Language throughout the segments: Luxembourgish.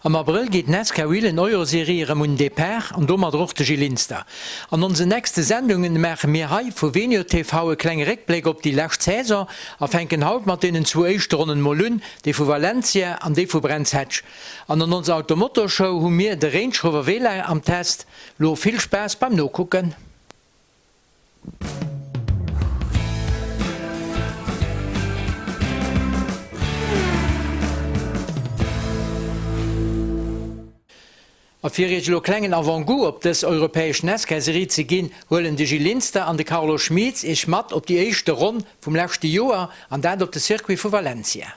Am Abrëll geet d'Nascar Whelen Euro-Serie erëm un den Depart an domadder och de Gil Linster. An onsen nächste Sendungen maache mir hei vu Venio TV e klenge Réckbléck op déi lescht Saison a fänken haut mat deenen zwou éischte Ronnen mol un, déi vu Valencia an déi vu Brands Hatch. An an onser Automotor-Show hu mir de Range Rover Velar am Test. Lo vill Spaass beim Nokucken! A fir iech elo klengen Avant-goût op dës europäesch NASCAR-Serie ze ginn, huelen de Gil Linster an de Carlo Schmieds iech mat op déi éischte Ronn vum leschte Joer, an dat op de Circuit vu Valencia.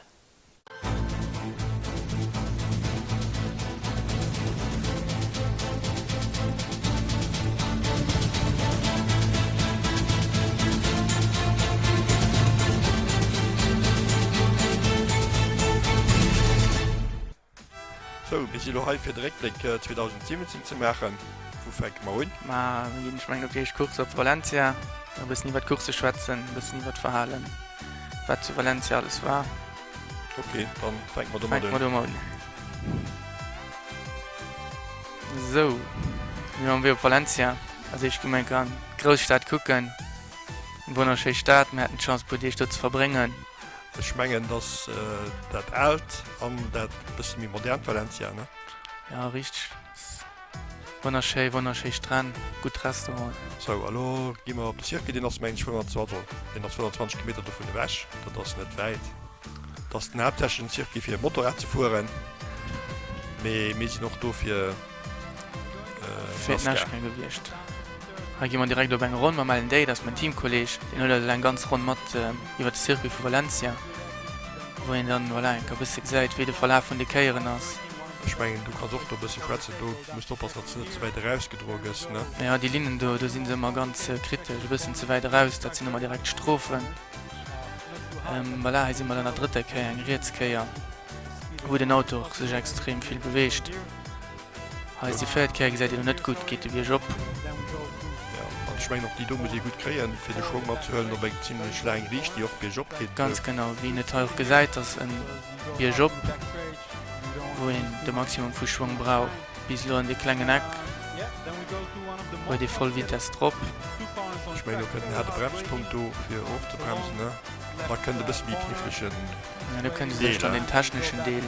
Sou, mir si lo hei fir de Réckbléck 2017 ze maachen. Wou fänke mer un? Ma mir ginn, ech mengen, op déi éischt Course op Valencia, e bëssen iwwer d'Course schwätzen, e bëssen iwwer d'Verhalen, wat zu Valencia alles war. Ok, dann fänke mer domat un. Fänke mer domat un. Sou, mir mam Wee op Valencia. Als éischt gi mer eng Kéier an d'Grousstad kucken. Eng wonnerschéi Stad, mir haten d'Chance e puer Deeg do ze verbréngen. Ech mengen dass dat aalt an dat bësse méi modernt Valencia, ne? Jo, richteg. Wonnerschéi, wonnerschéi Stränn, gutt Restauranten. Sou, a lo gi mer op de Circuit, deen ass mengen ech 25, also deen ass 25 Kilometer dovun ewech, dat ass net wäit. Dat ass den haaptsächlechen Circuit fir Motorrad ze fueren, mee mir sinn och do fir Fir d'Nascar gewiescht. Hei gi mer direkt op eng Ronn mam Alan Day, dat ass mäin Teamkolleeg, deen huet eis elo eng ganz Ronn mat iwwer de Circuit vu Valencia, wou een dann, voilà, enk e bësse gesäit, wéi de Verlaf vun de Kéieren ass. Ech mengen du kanns och do e bësse schwätzen, do muss de oppassen, datt s de net ze wäit erausgedroe gëss, ne? Jo, déi Linnen do, do si se ëmmer ganz kritesch, e bëssen ze wäit eraus, dat sinn ëmmer direkt Strofen. Voilà, hei si mer dann an der drëtter Kéier, eng riets Kéier, wou den Auto och sech extrem vill beweegt. Hei ass déi véiert Kéier, gesäit een elo net gutt, geet de Bierg op. Jo, an ech mengen och déi do muss ee gutt kréien, fir de Schwong matzehuelen op eng zimlech laang Riicht, déi och biergop geet. Ganz genau, wéi een et hei och gesäit, ass e Biergop, wou een de Maximum vu Schwong brauch. Bis elo an dee klengen Eck huet ee voll Vitess drop. Ech mengen do kënnt en haarde Bremspunkt do fir ofzebremsen, ne? Da kënnt e bësse méi knifflegen. Ja, do kënnt u sech dann den techneschen Deel,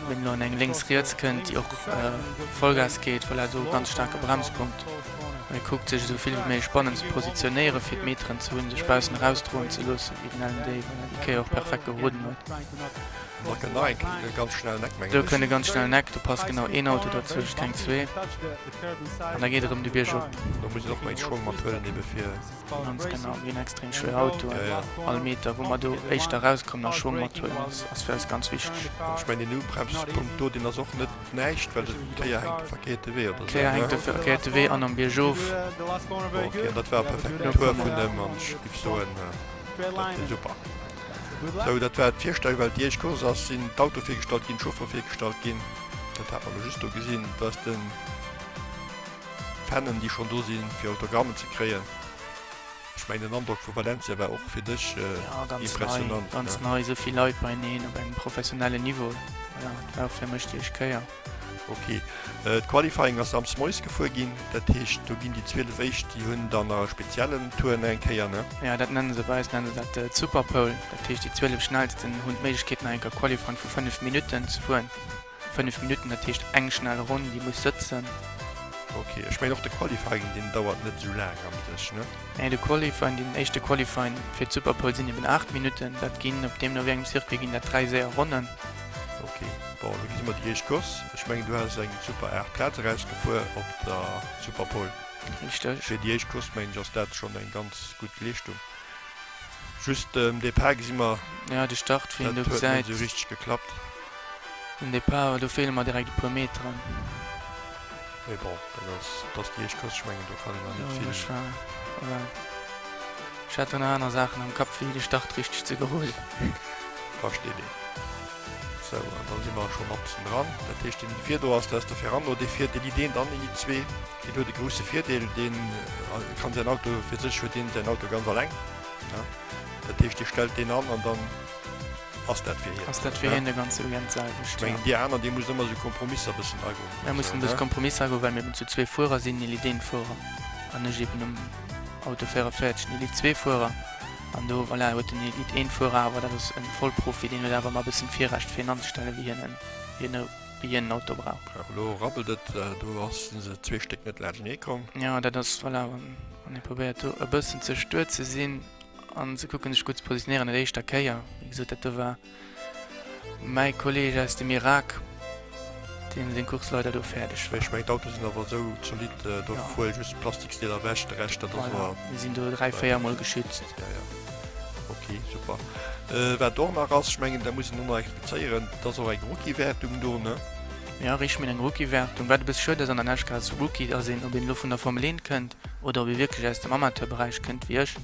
ween elo an eng lénks-riets kënnt, déi och Vollgas geet, voilà, do ganz staarke Bremspunkt. Mee kuckt sech esou vill wéi méiglech bannen ze positionéieren, fir d'Meteren ze hunn, sech baussen erausdroen ze loossen, wéi den Alan Day, voilà, déi Kéier och perfekt geroden huet. An da kënnt nach eng ganz schnellen Eck, mengen ech. Do kënnt e ganz schnellen Eck, do passt genau een Auto derzwëscht, keng zwee. An da geet erëm de Bierg op. Do muss een och méi Schwong mathuelen, ebe fir. Ganz genau, mir hunn extrem schwéier Autoen. All Meter, wou mer do éischter erauskommen a Schwong mathuelen, ass fir eis ganz wichteg. Ech mengen, deen Ubremspunkt do, deen ass och net näischt, well d'Kéier hänkt de verkéierte Wee oder esou, ne? D'Kéier hänkt de verkéierte Wee an am Biergof. Bon, ok, an dat war e perfekten Tour vun em an ech géif soen, dat war super. Sou, dat war d'Virstellung, well déi éischt Course ass, sinn d'Autoe virgestallt ginn, d'Chauffere virgestallt ginn. Dat hat mer elo just do gesinn, dass de. Fannen déi schonn do sinn fir Autogrammen ze kréien. Ech mengen den Androck vu Valencia war och fir dech impressionant. Ja, ganz nei, esou vill Leit beieneen op engem professionellen Niveau. Voilà, dat war och fir mech déi éischt Kéier. Ok, d'Qualifying ass samsdes moies gefuer ginn, dat heescht do ginn déi 12 éischt, déi hunn dann nach e speziellen Tour nach eng Kéier, ne? Ja, dat nennen se, bei eis nennen se dat d'Superpole. Dat heescht déi 12 schnellsten hunn d'Méiglechkeet nach eng Kéier Qualifying vu 5 Minutten ze fueren. 5 Minutten, dat heescht eng schnell Ronn, déi muss sëtzen. Ok, ech mengen och de Qualifying deen dauert net esou laang am sech, ne? Nee, de Qualifying, deen éischte Qualifying fir d'Superpole sinn eben 8 Minutten, dat ginn op deemno wéi engem Circuit ginn dat 3 séier Ronnen. Ok, bon elo gesi mer déi éischt Course. Ech mengen du has eng super 8 Plaz erausgefuer op der Superpole. Richteg. Fir déi éischt Course mengen ech ass dat schonn eng ganz gutt Leeschtung. Just den Depart gesi mer. Jo, de Start, wéi een do gesäit. Dat huet net esou richteg geklappt. Den Depart, do feele mer direkt e puer Meteren. Mee bon, dat ass, dat ass déi éischt Course, ech mengen do kann een nach net vill. Jo, ech war, voilà, ech hat do nach aner Saachen am Kapp wéi de Start richteg ze geholen. Versteet een. Sou, an da si mer scho matzen dran. Dat heescht, deen virdo ass, dat ass de Ferrando, dee fiert Elite 1, an Elite 2. Deen huet e grousse Virdeel, dee kann säin Auto, fir sech huet deen säin Auto ganz alleng. Dat heescht, dee stellt deen an an dann. Ass dat fir hien. Ass dat fir hien de ganze Weekend d'selwecht, jo. Ech mengen, déi aner, déi mussen ëmmer esou Kompromisser e bëssen agoen. Mir mussen e bësse Kompromisser agoen, well mir eben zu zwee Fuerer sinn, Elite 1 Fuerer an ech eben um Auto 44, den Elite 2 Fuerer. An do, voilà, huet den Elite 1 Fuerer awer, dat ass e Vollprofi, deen huet awer ëmmer e bëssen d'Virrecht fir en anzestellen, wéi hien en, wéi hien e, wéi hien en Auto brauch. Elo rabbelt et, do ass, si se zwee Stéck net laanschtenee komm. Jo, dat ass, voilà, wann ee probéiert do e bëssen ze stuer ze sinn. An se kucken sech gutt ze positionéieren an der éischter Kéier. Wéi gesot, dat do war mäi Kolleeg aus dem Irak, deem seng Course leider do fäerdeg war. Ech mengen d'Autoe sinn awer esou zolidd, do fuere just d'Plastiksdeeler ewech, de Rescht dat ass awer. Mir sinn do 3, 4 mol geschützt. Ja, ja. Ok, super. Wat och nach ass, ech mengen dat muss een och nach explizéieren, et ass och eng Rookie-Wertung do, ne? Jo, richteg, mir hunn eng Rookie-Wertung. Wat e bësse schued ass an der Nascar ass, Rookie ass een, ob een elo vun der Formel 1 kënnt, oder ob ee wierklech aus dem Amateurberäich kënnt wéi ech,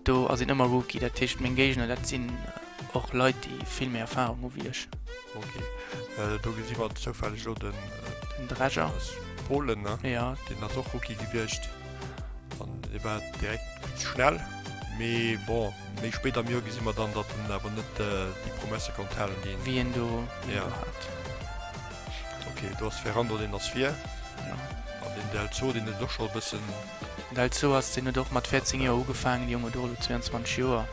do ass een ëmmer Rookie. Dat heescht meng Géigner dat sinn och Leit déi vill méi Erfahrung hu wéi ech. Ok, do gesi mer zoufälleg elo den Den Dreger aus Polen, ne? Jo. Deen ass och Rookie gewiescht an dee war direkt schnell, mee bon, méi spéit am Joer gesi mer dann, datt en awer net déi Promesse konnt halen, déi en Wéi en do, wéi en do hat. Ok, do ass Ferrando, deen ass vir. Ja. An deen Delzo, deen huet och scho e bëssen. Delzo ass, deen huet och mat 14 Joer ugefaangen, déi Jong huet och elo 22 Joer.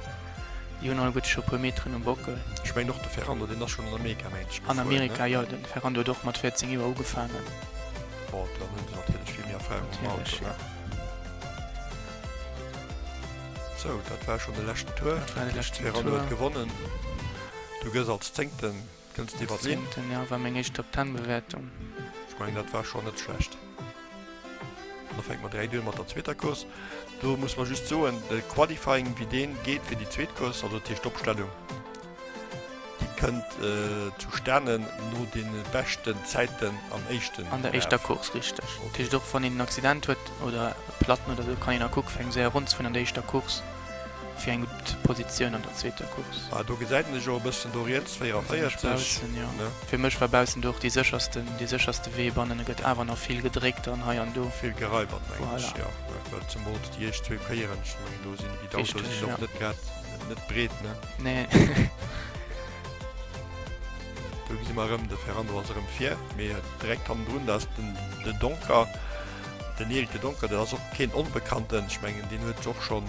Déi hunn alleguerte scho e puer Meteren um Bockel. Ech mengen och de Ferrando, deen ass schonn an Amerika, mengen ech, An gefuer, Amerika, ne? jo, de Ferrando huet och mat 14 Joer ugefaangen. Bon, dann hunn se natierlech vill méi Erfahrung mam Auto, Natierlech, ne? jo. Sou, dat war schonn de leschten Tour. Dat war de leschten Tour. Ferrando huet gewonnen. Du gëss als Zéngten. Kënns de iwwer d'Linn? Zéngten, jo, war meng éischt Top Ten Bewäertung. Ech mengen dat war schonn net schlecht. An da fänke mer direkt un mat der zweeter Course. Do muss mer just soen, de Qualifying wéi deen geet fir déi zweet Course, also dat heescht d'Opstellung, déi kënnt zustanen no deene beschten Zäiten am éischten An der éischter Laf. Course, richteg. Dat heescht och wann een en Accident huet oder e Platten oder esou, kann een nach kucke fir eng séier Ronn ze fueren an der éischter Course. Fir eng gutt Positioun an der zweeter Course. Ah, do gesäit en sech och e bëssen, do riets, 44, Baussen, jo. ne? Fir mech war baussen do och déi séchersten, dee sécherste Wee. Bannen gëtt awer nach vill gedréckt an hei an do. Vill gereibert, mengen ech, Voilà. jo. Well zemools déi éischt zwou Kéieren, ech mengen, do sinn déi Autoe Richteg, sinn och jo. net grad net breet, ne? Nee. Do gesi mer erëm, de Ferrando ass erëm vir, mee direkt hannendrun, dat ass den De Doncker. Den Eric De Doncker, dat ass och keen Onbekannten. Ech mengen, deen huet och schonn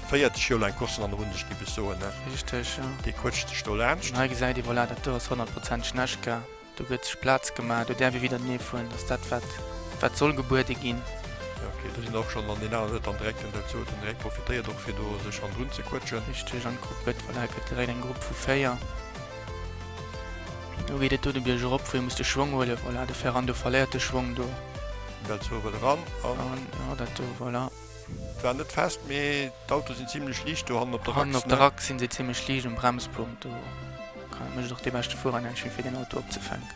40 Joer laang Courssen hannendrun sech, géif ech soen, ne? Richteg, jo. Dee quëtscht sech do laanscht. An hei gesäit ee, voilà, dat do ass honnertprozenteg Neschka. Do gëtt sech Plaz gemaach, do däerf ee widdertenee fueren. Dat ass dat, wat, wat soll gebuede ginn. Ja, ok, do sinn der och schonn. An deen aneren huet dann direkt, den Delzoo huet dann direkt profitéiert och, fir do sech hannendrun ze quëtschen. Richteg, an d'Grupp gëtt, voilà, et gëtt direkt eng Grupp vu 4. Do geet et do de Bierg erop, wou ee muss de Schwong huelen. Voilà, de Ferrando verléiert de Schwong do. Delzoo wëll eran an. An, jo, dat do, voilà. Et war net fest, mee d'Autoe sinn zimlech liicht do hannen op der Hannen Achs, op der ne? Achs sinn se zimlech liicht um Bremspunkt. Do kann, mécht och dee beschte Fuerer näischt méi fir deen Auto opzefänken.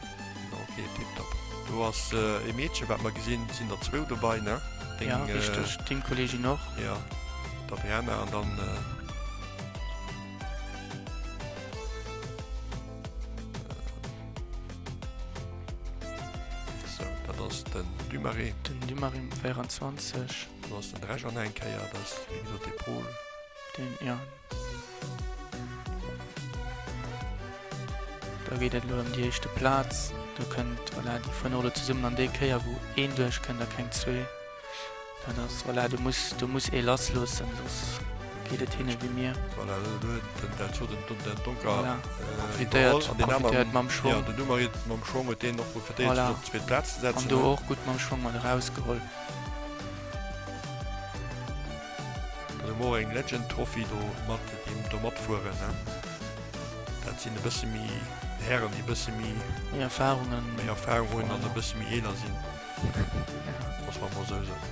Ok, tiptop. Do ass e Meedchen, wat mer gesinn. Et sinn der zwou dobei, ne? Deng, Ja, richteg. Teamkolleegin och. Jo, d'Adriana an dann. Sou, dat ass den Dumarey. Den Dumarey 24. Do ass den Dresch an eng Kéier, dat ass wéi gesot dee Pol. Den, ja. Da geet et elo ëm déi éischte Plaz. Do kënnt, voilà, déi fueren och elo zesummen an déi Kéier, wou een duerchkënnt a keng zwee. Dat ass, voilà, do muss, do muss ee lass loossen, soss geet et hinne wéi mir. Voilà, do huet den Delzo den, den Donker voilà. profitéiert, an den profitéiert mam Schwong. Ja, den Dumarit mam Schwong huet deen och profitéiert, voilà. sech op d'zweet Plaz ze setzen. An do och gutt mam Schwong mat erausgeholl. Dann hu mer och eng Legend Trophy do mat, déi do matfueren, ne? Dat sinn e bësse méi Hären, déi e bësse méi. Méi Erfahrungen. Méi Erfahrung hunn an e bësse méi eeler sinn. Muss man mol sou soen.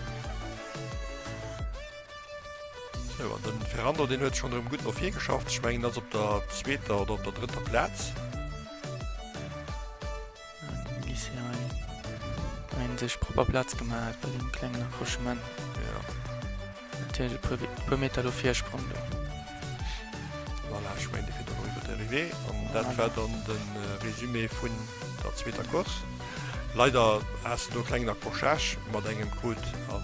Sou, an den Ferrando, deen huet schonn erëm gutt no vir geschafft. Ech mengen, ass op der zweeter oder op der drëtter Plaz. Den Lycée hei, deen sech propper Plaz gemaach hat bei deem klengen Accrochement. Ja. Natierlech e puer, puer Meter elo Virsprong do. Voilà, ech mengen, dee fiert dann och iwwer d'Arrivée. An dat war dann de Résumé vun der zweeter Course. Leider has de do e klengen Accrochage mat engem krut an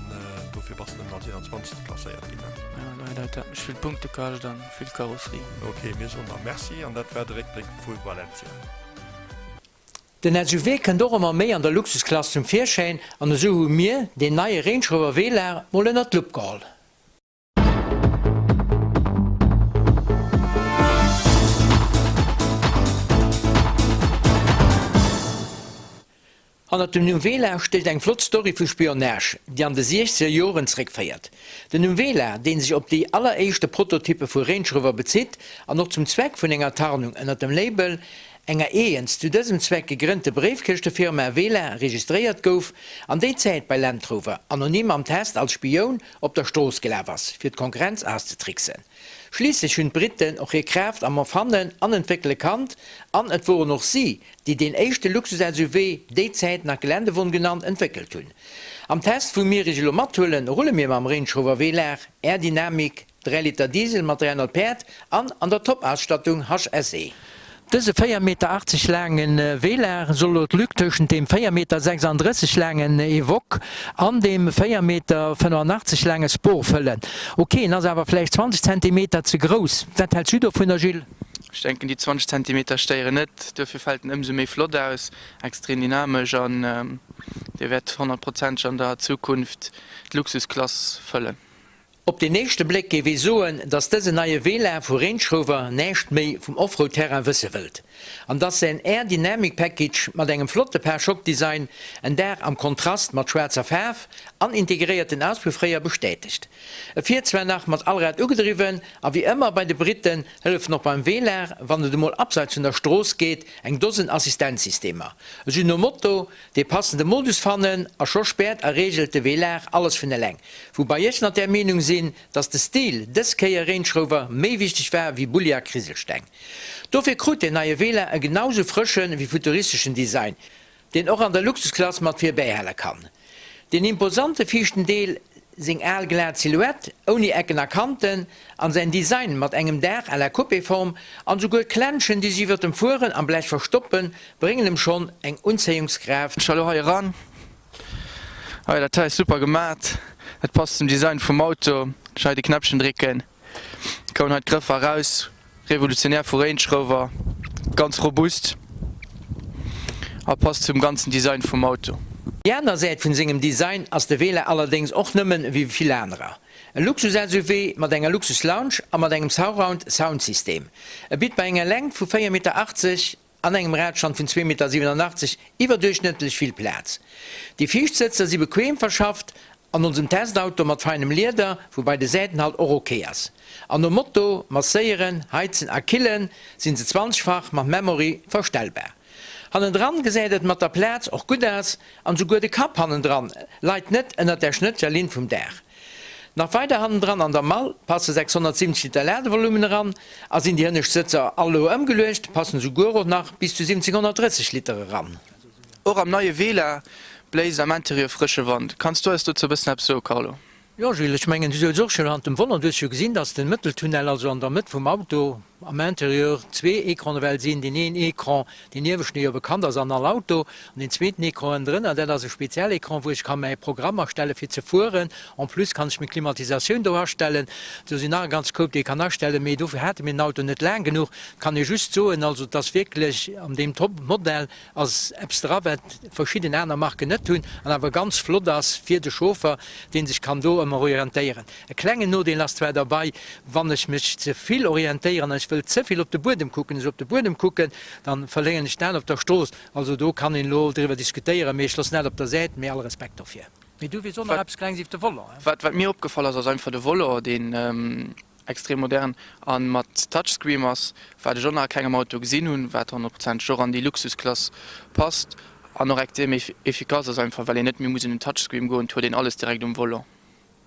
dofir bass de nëmmen als 21. Klasséiert ginn. Jo, leider huet dat mech vill Punkte kascht an vill Karosserie. Ok, mir soen da Merci an dat war de Réckbléck vu Valencia. Den SUV kënnt och ëmmer méi an der Luxusklass zum Virschäin an esou hu mir deen neie Range Rover Velar mol ënnert d'Lupp geholl. Hannert dem Numm Velar stécht eng flott Story vu Spionage, déi an de siechzeger Joren zréckféiert. Den Numm Velar, dee sech op déi alleréischte Prototyppe vu Range Rover bezitt an och zum Zweck vun enger Tarnung ënner dem Label enger eegens zu dësem Zweck gegrënnte Bréifkëschtefirma Velar registréiert gouf, an déi Zäit bei Land Rover anonym am Test als Spioun op der Strooss gelaf ass, fir d'Konkurrenz auszetricksen. Schliisslech hunn d'Britten och hir Kraaft am Erfannen an Entwéckele kannt an et woren och si, déi deen éischte Luxus-SUV, déi Zäit nach Geländewon genannt, entwéckelt hunn. Am Test, wou mir iech elo mathuelen, rulle mir mam Range Rover Velar R-Dynamic, 3 Liter Diesel mat 300 Päerd an an der Top-Ausstattung HSE. Dëse 4,80 Meter laange Velar soll elo d'Lück tëschent deem 4,36 Meter laangen Evoque an deem 4,85 Meter laange Sport fëllen. Ok, en ass awer vläicht 20 Zentimeter ze grouss. Wat häls du dovunner, Gilles? Ech denken déi 20 Zentimeter stéieren net, duerfir fält en ëmsou méi flott aus, extrem dynamesch an dee wäert honnertprozenteg an der Zukunft d'Luxusklass fëllen. Op den éischte Bléck géif ee soen, dass dësen neie Velar vu Range Rover näischt méi vum Offroad-Terrain wësse wëllt an dass säin Air-Dynamic Package mat engem flotte Pare-Choc-Design en Daach am Kontrast mat schwaarzer Faarf an integréierten Auspuffréier bestätegt. E fiert zwar nach mat Allrad ugedriwwen a wéi ëmmer bei de Britten hëllefen och beim Velar, wann et emol abseits vun der Strooss geet, eng Dosen Assistenzsystemer. Esou nom Motto, dee passende Modus fannen a scho späert a reegelt de Velar alles vun eleng. Woubai ech nach där Meenung sinn, dass de Stil dës Kéier Range Rover méi wichteg war wéi Bulli a Kriselsteng. Dofir krut deen neie Velar e genau sou frëschen wéi futuristeschen Design. Deen och an der Luxusklass mat vir bäihale kann. Deen imposante viischten Deel, seng al glat Silhouette ouni Ecken a Kanten an säin Design mat engem Daach à la Coupéform an souguer d'Klenschen déi sech iwwert dem Fueren am Blech verstoppen, bréngen em schonn eng Unzéiungskraaft. Ech elo hei eran. Hei dat hei ass super gemat, dat passt zum Design vum Auto. Ech hei de Knäppchen drécken. Koumen hei d'Grëffer eraus, revolutionär vu Range Rover, ganz robust a passt zum ganzen Design vum Auto. Déi aner Säit vun sengem Design ass de Velar allerdéngs och nëmmen ewéi vill anerer, e Luxus-SUV mat enger Luxus-Lounge a mat engem Surround-Sound-System. E bitt bei enger Längt vu 4,80 Meter An engem Radstand vun 2,87 Meter iwwerduerchschnëttlech vill Plaz. Déi viischt Sëtzer si bequem verschafft an onsem Testauto mat feinem Lieder, woubai de Säitenhalt och ok ass. An nom Motto masséieren, heizen a killen sinn se 20 fach mat Memory verstellbar. Hannendran gesäit et mat der Plaz och gutt aus an souguer de Kapp hannendran leit net ënnert der schnëtteger Linn vum Daach. Nach weider hannendran an der Mall passe 670 Liter Ladevolumen eran a sinn déi hënnescht Sëtzer all elo ëmgeluecht, passen esouguer och nach bis zu 1730 Liter eran. Och am neie Velar bléist am Interieur frësche Wand. Kanns du eis dozou e bëssen eppes soe Carlo? Jo Gilles, ech mengen du souz och schonn hannert dem Volant, du hues jo gesinn, dass den Mëtteltunnel, also an der Mëtt vum Auto am Interieur, zwee Ecranen well sinn, deen een Ecran, deen ieweschten, dee jo bekannt ass an all Auto, an deen zweeten Ecran ënnendrënner, dat ass e Spezialecran, wou ech ka mäi Programm astelle fir ze fueren. En plus kann ech meng Klimatisatioun do astellen. Do sinn nach e ganz Koup, déi ee kann astellen, mee dofir hate mir den Auto net laang genuch. Kann ee just soen, also et ass wierklech an deem Top-Modell ass eppes dra wat verschidden aner Marken net hunn an awer ganz flott ass fir de Chauffer, dee sech kann do ëmmer orientéieren. E klengen Nodeel ass zwar derbei, wann ech mech ze vill orientéieren an ech wëll ze vill op de Buedem kucken, ech op de Buedem kucken, dann verléieren ech d'Aen op der Strooss. Also do kann een elo driwwer diskutéieren, mee ech loossen dat op der Säit, mee alle Respekt dofir. Mee du weess och nach eppes Klengs iwwer de Volant, hein? Wat mir opgefall ass, ass einfach de Volant, deen extrem modern a mat Touchscream ass, wat ech och nach a kengem Auto gesinn hunn, wat honnertprozenteg och an déi Luxusklass passt an och extrem efficace ass, einfach well een net méi muss un den Touchscream goen, et huet een alles direkt um Volant.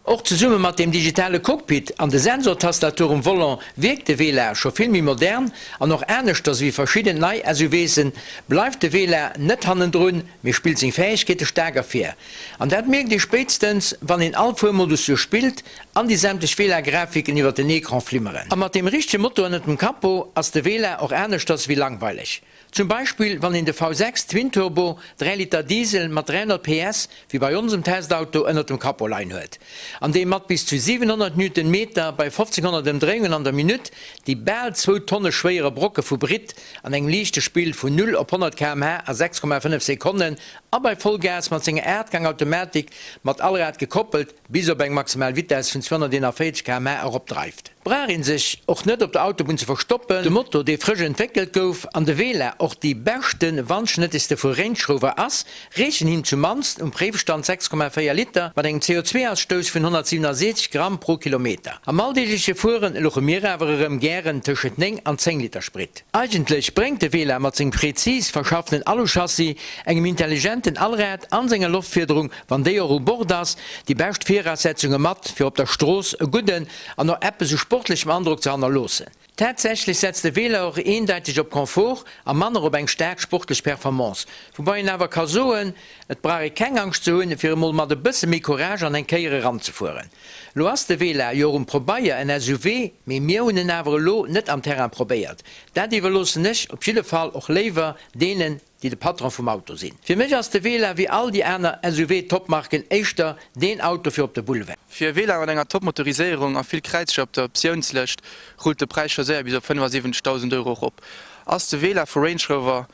Och zesumme mat dem digitale Cockpit an de Sensortastatur um Volant wierkt de Velar scho vill méi modern an och aneschters ewéi verschidden nei SUV'en bleift de Velar net hannendrun, mee spillt seng Fäegkeete staark ervir. An dat mierkt ee spéitstens wann een all Fuermodus duerchspillt an déi sämtlech Velar-Grafiken iwwer den Ecran flimmeren. A mat deem richtege Motor ënnert dem Capot ass de Velar och aneschters ewéi langweileg. Zum Beispill wann een de V6 Twin-Turbo 3 Liter Diesel mat 300 PS, wéi bei onsem Testauto, ënnert dem Capot leien huet, an dee mat bis zu 700 Newtonmeter bei 1500 Ëmdréiungen an der Minutt déi bal zwou Tonne schwéiere Brocke vu Britt an engem liichte Spill vun 0 op 100 km/h a 6,5 Sekonnen a bei Vollgas mat senger Aachtgang-Automatik mat Allrad gekoppelt bis op eng maximal Vitess vun 241 km/h eropdreift. Brauch een sech och net op der Autobunn ze verstoppen. De Motor, dee frësch entwéckelt gouf an de Vela och déi beschte wandschnëttegste vu Range Rover ass, reechen him zumannst um Préifstand 6,4 Liter mat engem CO2-Ausstouss vun 167 Gramm pro Kilometer. Am alldeegleche Fueren louche mir awer erëm gären tëschent 9 an 10 Liter Sprit. Eigentlech bréngt de Vela mat sengem präzis verschaffenen Aluchassis, engem intelligenten Allrad an senger Loftfiederung, wann déi och u Bord ass, déi bescht Viraussetzunge mat, fir op der Strooss e gudden an och eppes u sportlechem Androck ze hannerloossen. Tatsächlech setzt de Vela och eendeiteg op Confort a manner op eng staark sportlech Performance, woubai een awer ka soen, et brauch ee keng Angscht ze hunn, fir emol mat e bësse méi Courage an eng Kéier eranzefueren. Lo ass de Vela jo och um Probeier en SUV, mee mir hunn en awer elo net am Terrain probéiert. Dat iwwerloossen ech op jidde Fall och léiwer deenen, déi de Patron vum Auto sinn. Fir mech ass de Vela wéi all déi aner SUV-Topmarken éischter deen Auto fir op de Boulevard. Fir e Vela mat enger Top-Motoriséierung a vill Kräizcher op der Optiounslëscht rullt de Präis scho séier bis op 75.000 Euro erop. Ass de Vela vu Range Rover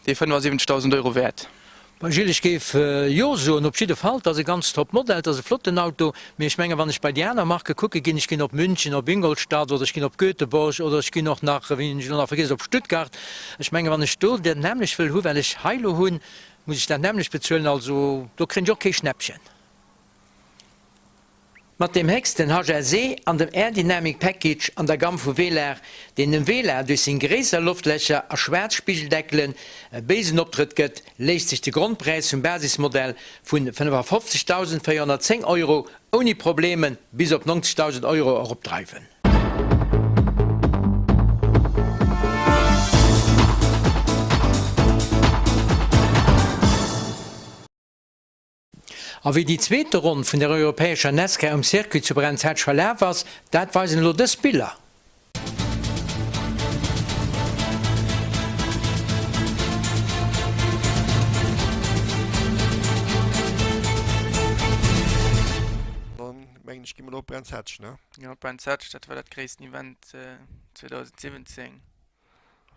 Déi 75.000 Euro wäert. Bon Gilles, ech géif jo soen, op jidde Fall. Et ass e ganz top Modell, et ass e flotten Auto. Mee ech mengen, wann ech bei déi aner Marke kucke ginn, ech ginn op München, op Ingolstadt oder ech ginn op Göteborg oder ech ginn och nach, wien hunn ech elo nach vergiess, op Stuttgart. Ech mengen, wann ech do dat nämmlecht wëll hu wat ech hei elo hunn, muss ech dat nämmlecht bezuelen. Also do kréien ech och kee Schnäppchen. Mat deem héchsten HSE an dem Air-Dynamic Package an der Gamm vu Velar, deen dem Velar duerch seng gréisser Loftlächer a schwaarz Spigeldeckelen e béisen Optrëtt gëtt, léisst sech de Grondpräis vum Basismodell vun 55.410 Euro ouni Probleme bis op 90.000 Euro eropdreiwen. A wéi déi zweete Ronn vun der europäescher Nascar um Circuit zu Brands Hatch verlaf ass, dat weisen elo dës Biller. Dann mengen ech gi mer elo op Brands Hatch, ne? Jo, Brands Hatch, dat war dat gréissten Event 2017.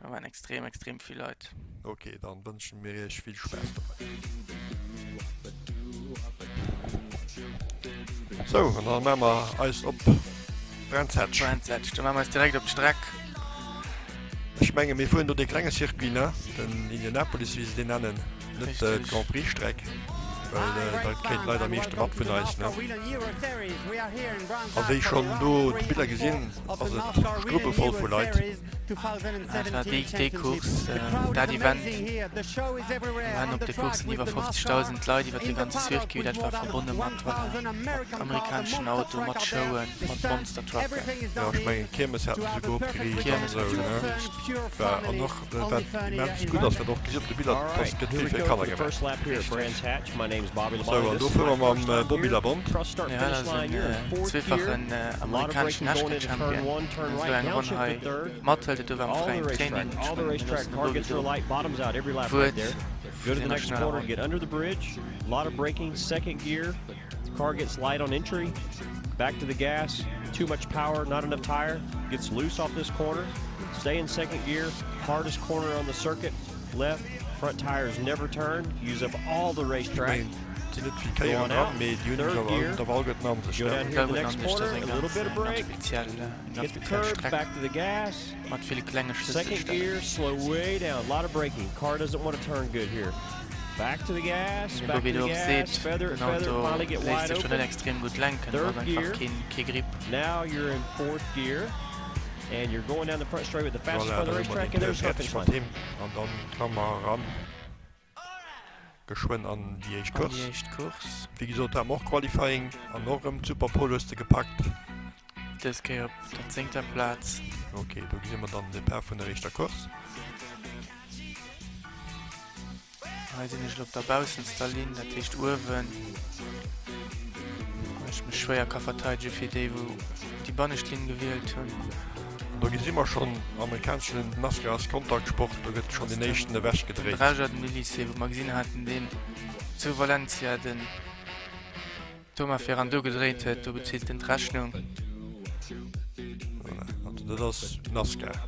Da waren extrem, extrem vill Leit. Ok, dann wënschen mir iech vill Spaass dobäi. Sou, an dann maan mer eis op Brands Hatch. Brands Hatch, do maan mer eis direkt op d'Streck. Ech mengen mir fueren do dee klenge Circuit, ne? Den Indianapolis, wéi se deen nennen, net d'Grand Prix Streck, well dat kréien d'Leit am meeschte mat vun eis, ne? A wéi schonn do de Biller gesinn, ass et strubbevoll vu Leit. Dat war déi, déi Course, dat Event. Mir haten op der Course iwwer 50.000 Leit iwwer de ganze Circuit. Dat war verbonne mat, voilà, mat amerikaneschen Autoen, mat Showen, mat Monstertrucken. Jo, ech mengen d'Kiermes haten se souguer opgeriicht an D'Kiermes esou, haten se ne? opgeriicht. War an och, wat immens gutt ass, wat och gesi op de Biller, dass gëtt vill fir Kanner gemaach. Sou, an do fuere mer mam Bobby Labonte. Jo, dat ass en zweefachen amerikaneschen Nascar-Champion, deen esou eng Ronn hei mathëlt. Et gouf am fräien Training. Ech mengen, mir loossen dem Bobby do d'Wuert fir seng national Ronn. Ech mengen, et sinn net vill Kéieren dran, mee déi hunn sech awer den Intervall gëtt en an sech, ne? Den Intervall gëtt an sech, dat ass eng ganz, ganz speziell, eng ganz speziell Streck mat ville klenge Schlësselstellen. Wéi de Bobby do och seet, den Auto léisst sech do net extrem gutt lenken, do ass einfach keen, kee Grip. Voilà, dann hu mer deen Tour fäerdeg mat him an dann klamme mer eran geschwënn an déi éischt An déi éischt Course. Wéi gesot, hate mer och Qualifying an och erëm d'Superpole hues de gepackt. Dës Kéier op der zéngter Plaz. Ok, do gesi mer dann den Depart vun der éischter Course. Hei sinn ech elo op der baussenster Linn, dat heescht uewen, wou ech mech schwéier ka verteidege fir déi wou déi bannescht Linn gewielt hunn. do gesi mer schonn, amerikaneschen NASCAR ass Kontaktsport, do gëtt schonn deen éischten ewech gedréit. Den Drescher, den Ulysse, wou mer gesinn haten, deen zu Valencia den Thomas Ferrando gedréit huet, do bezilt en d'Rechnung. Voilà, also dat ass NASCAR,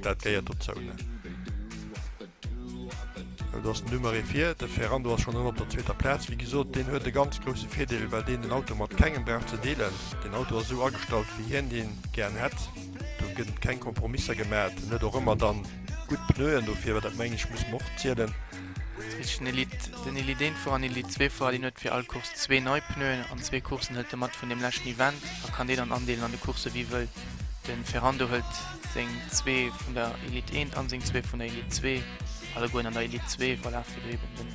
dat gehéiert dozou, ne? Do ass den Dumarey vir, de Ferrando ass schonn erëm op der zweeter Plaz. Wéi gesot, deen huet e ganz grousse Virdeel, well deen den Auto mat kengem brauch ze deelen. Den Auto ass esou agestallt, wéi hien dee gären hätt. Do gëtt keng Kompromisser gemat. En huet och ëmmer dann gutt Pneuen dofir, well dat mengen ech muss mer och zielen. Den Elite, den Elite 1 Fuerer an Elite 2 Fuerer, deen huet fir all Course zwee nei Pneuen an zwee Courssen hëlt e mat vun deem leschten Event a kann déi dann andeelen an de Coursse wéi wëll. De Ferrando hëlt seng zwee vun der Elite 1 an seng zwee vun der Elite 2, allegueren an der Elite 2, voilà, fir do eben den,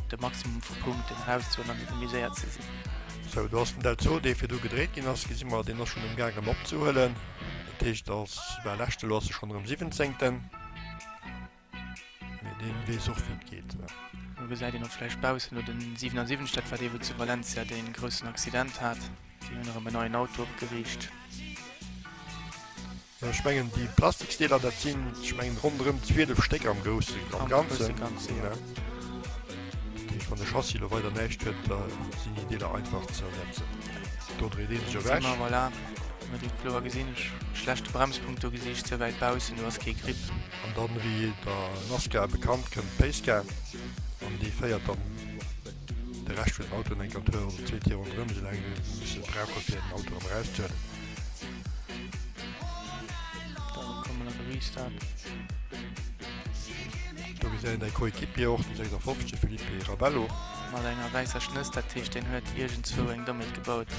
de Maximum vu Punkten erauszehuelen an eben méi séier ze sinn. Sou, do ass den Del Zotto, dee virdu gedréit ginn ass, gesi mer, deen ass schonn um Gaang erëm opzehuelen. Dat heescht, als war leschte, elo ass e schonn erëm Siwwenzéngten. Mee deen weess och wéi et geet. Do gesäit een och vläicht baussen elo den 77, dat war dee wou zu Valencia dee groussen Accident hat. Déi hunn erëm en neien Auto opgeriicht. Ech mengen déi Plastiksdeeler dat sinn, ech mengen ronderëm 12 Stéck am grousse am Ganzen. Dat heescht wann de Chassis elo weider näischt huet, da sinn déi Deeler einfach ze ersetzen. Do dréit ee sech ewech. Voilà, huet ee kloer gesinn. Schlechte Bremspunkt do gesicht, ze wäit baussen, do ass kee Grip. An dann, wéi der Nascar bekannt, kënnt d'Pace-Car an déi féiert dann de Rescht vun den Autoen eng Tour oder zwee Tier ronderëm, esou laang wéi se brauche fir den Auto erëm erauszehuelen. Da komme mer an de Restart. Do gesäit een däi Coéquipier och, de 56, de Felipe Rabello. Mat enger wäisser Schnëss, dat heescht deen huet iergendzwou eng Dommheet gebaut.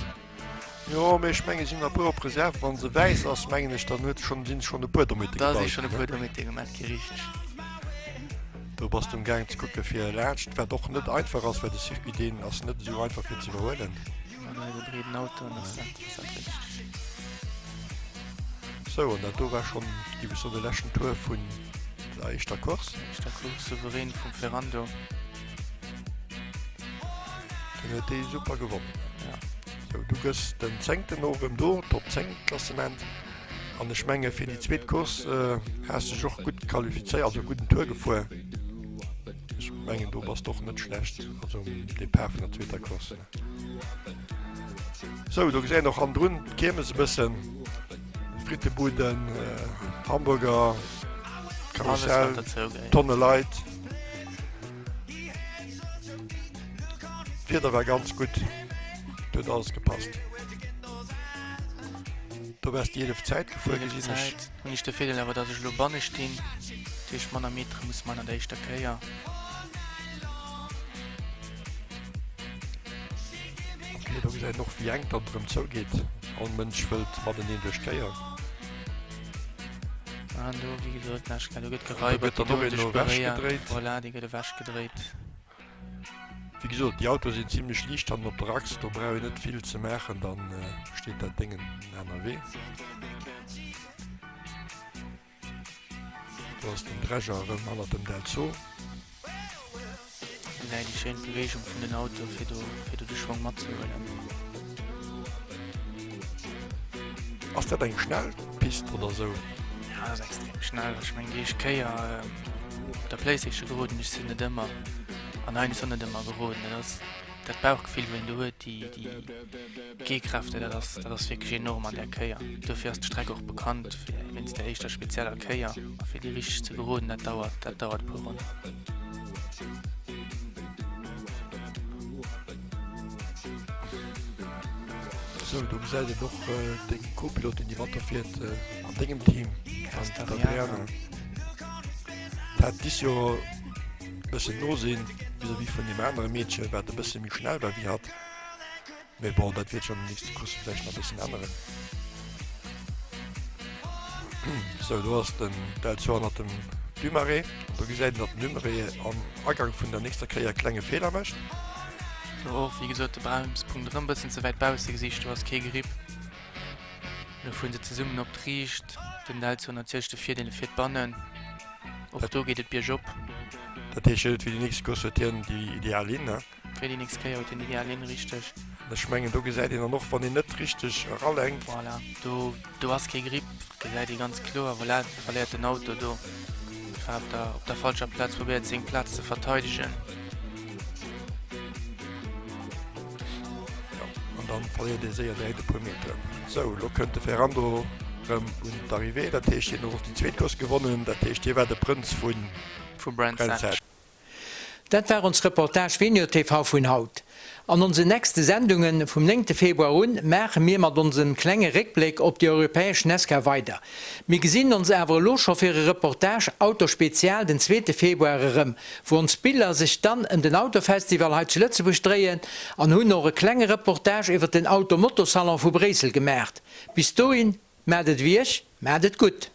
Jo, mee ech mengen, si hunn e puer op Reserve. Wa se wäiss ass, mengen ech, dann huet schonn, sinn schonn e puer Dommheete Da si schonn e puer Dommheete gemat gi, richteg. Do bass de um gaang ze kucke fir laanscht, wat och net einfach ass, well de Circuit deen ass net esou einfach fir ze iwwerhuelen. Mat eise breeden Autoen ass dat, ass dat richteg. Sou, an dat do war schonn, géif ech soen, de leschten Tour vun der éischter Course. Éischter Course souverän vum Ferrando. Deen huet déi super gewonnen. Ja. Sou, du gëss den zéngten och erëm do, Top 10 Klassement. An ech menge fir déi zweet Course has dech och gutt qualifizéiert, also gudden Tour gefuer. Ech mengen do bass de och net schlecht, also um Depart vun der zweeter Course. Sou, do gesäit een och hannendrun d'Kiermes e bëssen, Frittebuden, Hamburger, Karussell, Tonne Leit. D'Wieder war ganz gutt, et huet alles gepasst. Do waars déi 11 Zäit gefuer, gesinn ech. Hunn ech de Virdeel awer, dass ech elo banne stinn, dat heescht manner Metere muss man an der éischter Kéier. Ok, do gesäit een och wéi enk datt et erëm zougeet. All Mënsch wëllt mateneen duerch d'Kéier. An do, wéi gesot, nach do gëtt gereibert, déi doen sech beréiert. Voilà, déi gëtt ewech gedréit. Wéi gesot, déi Autoe sinn zimlech liicht hannen op der Achs, do brauch een net vill ze maachen, dann steet dat Déngen anerwee. Do ass den Dreger erëm hannert dem Delzo. Gesäit ee schéin d'Beweegung vun den Autoe fir do fir do de Schwong matzehuelen. Ass dat eng schnell Pist oder sou? Ja dat ass extrem schnell. Ech mengen déi éischt Kéier op der Playstation geroden, ech sinn net ëmmer an hei ass och net ëmmer geroden. Dat ass dat Bauchgefill wou een do huet, déi déi G-Kräfte, dat ass dat ass wierklech enorm an där Kéier. Dofir ass d'Streck och bekannt fir wéinst där éischter spezieller Kéier. A fir déi richteg ze geroden, dat dauert dat dauert e puer Ronnen. Sou, do gesäit een och deng Co-Pilotin, déi matterfiert an dengem Team, d'Adriana. Dat dis jo e bëssen Nosinn vis-à-vis vun deem anere Meedchen, wat e bësse méi schnell war wéi hatt. Mee bon, dat wäert sech an den nächste Coursse vläicht nach e bëssen änneren. Sou, do ass den Delzou hannert dem Dumarey. An do gesäit een, datt den Dumarey am Agank vun der nächster Kéier e klenge Feeler mécht. Do och, wéi gesot, de Bremspunkt erëm bëssen ze wäit bausse gesicht. Do ass kee Grip. Elo fueren se zesummen op d'Riicht. Den Delzou natierlech de Virdeel fir d'Bannen. Och do geet et biergop. Dat heescht, fir déi nächst Course huet hien déi ideal Linn. Fir déi nächst Kéier huet hien déi Linn richteg. Ech mengen do gesäit een dann och wann een net richteg eralenkt. Voilà, do do ass kee Grip, gesäit ee ganz kloer. Voilà, verléiert den Auto do, war op der op der falscher Plaz, probéiert seng Plaz ze verteidegen. Jo, an dann verléiert ee séier direkt e puer Meteren. Sou, elo kënnt de Ferrando rëm un d'Arrivée, dat heescht hien huet och déi zweet Course gewonnen, dat heescht hie war de Prënz vu Vu Brands Brands Hatch. Hatch. Dat war ons Reportage Venio TV vun haut. An onsen nächste Sendungen vum 9 Februar un maache mir mat onsem klenge Réckbléck op déi europäesch Nesca weider. Mir gesinn ons awer elo scho fir e Reportage Auto Spezial den zweete Februar erëm, wou ons Biller sech dann ëm den Autofestival hei zu Lëtzebuerg dréien an hunn och e klenge Reportage iwwer den Auto-Moto Salon vu Bréissel gemaacht. Bis dohin, maacht et ewéi ech, maacht et gutt!